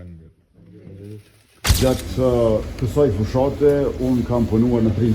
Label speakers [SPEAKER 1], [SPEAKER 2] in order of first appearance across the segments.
[SPEAKER 1] Faleminderit. Gjatë kësaj fushate unë kam punuar në tri.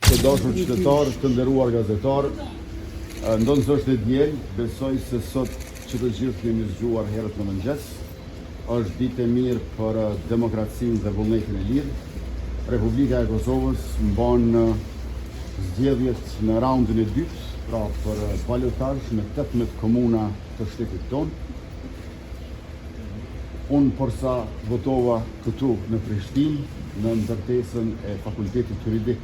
[SPEAKER 1] Të dashur qytetarë, të nderuar gazetarë, ndonëse është e diel, besoj se sot që të gjithë jemi zgjuar herët në mëngjes. Është ditë e mirë për demokracinë dhe vullnetin e lirë. Republika e Kosovës mban zgjedhjet në raundin e dytë, pra për balotazh në 18 komuna të shtetit tonë. Unë porsa votova këtu në Prishtinë, në ndërtesën e Fakultetit Juridik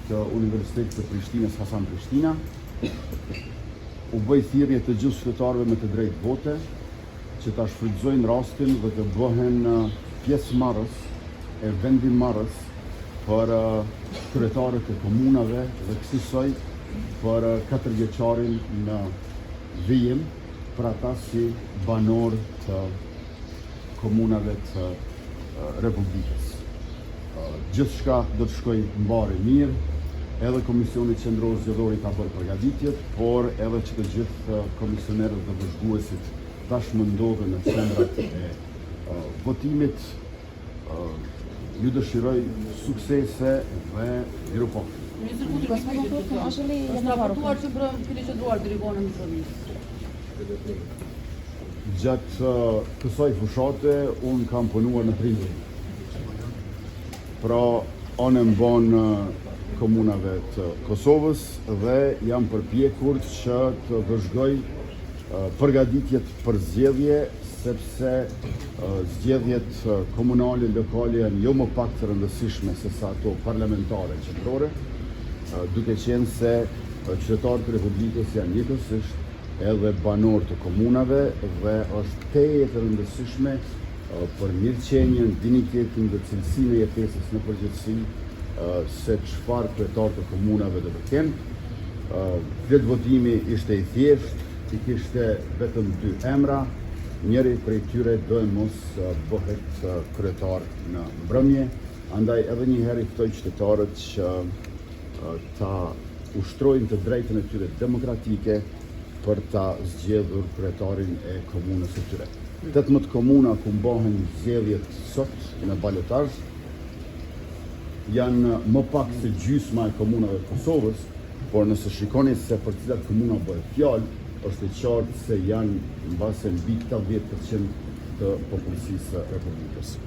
[SPEAKER 1] të Universitetit të Prishtinës Hasan Prishtina, u bëj thirrje të gjithë qytetarëve me të drejtë vote që ta shfrytëzojnë rastin dhe të bëhen pjesëmarrës e vendimmarrës për kryetarët e komunave dhe kësisoj për katërvjeçarin në vijim për ata si banorë të komunave të Republikës. Gjithçka do të shkojë mbarë e mirë, edhe Komisioni Qendror Zgjedhor i ka bërë përgatitjet, por edhe që të gjithë komisionerët dhe vëzhguesit tashmë ndodhen në qendrat e votimit. Ju dëshiroj suksese dhe mirupafshim.
[SPEAKER 2] Ministër Kurti, është raportuar që mbrëmë keni qëndruar deri vonë në Mitrovicë.
[SPEAKER 1] Gjatë kësaj fushate unë kam punuar në tri Pra, anembanë komunave të Kosovës dhe jam përpjekur që të vëzhgoj përgatitjet për zgjedhje, sepse zgjedhjet komunale, lokale janë jo më pak të rëndësishme se sa ato parlamentare qendrore, duke qenë se qytetarët e Republikës janë njëkohësisht edhe banorë të komunave dhe është tejet e rëndësishme për mirëqenien, dinjitetin dhe cilësinë e jetesës në përgjithësi se çfarë kryetarë të komunave do të kenë. Fletëvotimi ishte i thjeshtë, i kishte vetëm dy emra, njëri prej tyre doemos bëhet kryetar në mbrëmje, andaj edhe një herë i ftoj qytetarët që ta ushtrojnë të drejtën e tyre demokratike për ta zgjedhur kryetarin e komunës së tyre. 18 komuna ku mbahen zgjedhjet sot në balotazh janë më pak se gjysma e komunave të Kosovës, por nëse shikoni se për cilat komuna bëhet fjalë, është e qartë se janë mbase mbi 80% të popullsisë së Republikës.